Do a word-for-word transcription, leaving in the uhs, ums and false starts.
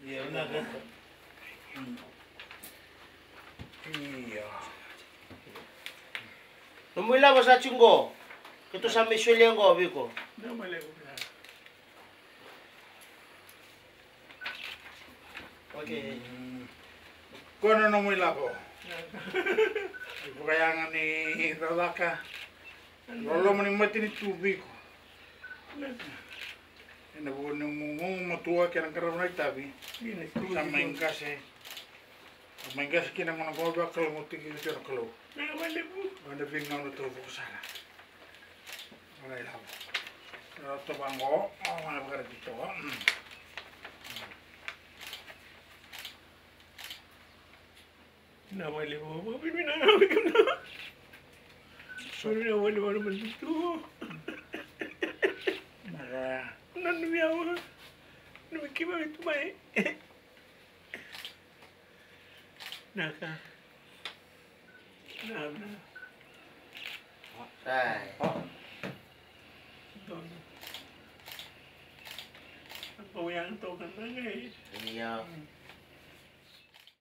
Io, vinaka. Io. Nomu ilavo sa tiko qo. Keitou sa mai solia qo vei iko. Vinaka vakalevu. Okay. Mm. Ko na nomu ilavo. Vakayaga ni cakacaka. Loloma ni matanitu vei iko. Ena vuku ni nomu matua kei na qarava na itavi. Sa mai qase. Mai qase kina gona qo, vakalougatataki iko tiko na Kalou. Vinaka vakalevu. Ena veigauna taucoko sara. Ena ilavo. Ena toka qo, ena vakaraici toka. Mm. Vinaka vakalevu, vinaka vakalevu. Vinaka vakalevu na matanitu. Vinaka. Nanumi au. Nanumi keimami tu mai. Naka. Naka. Ai. Donu. Apa yang toka na gai? Iya.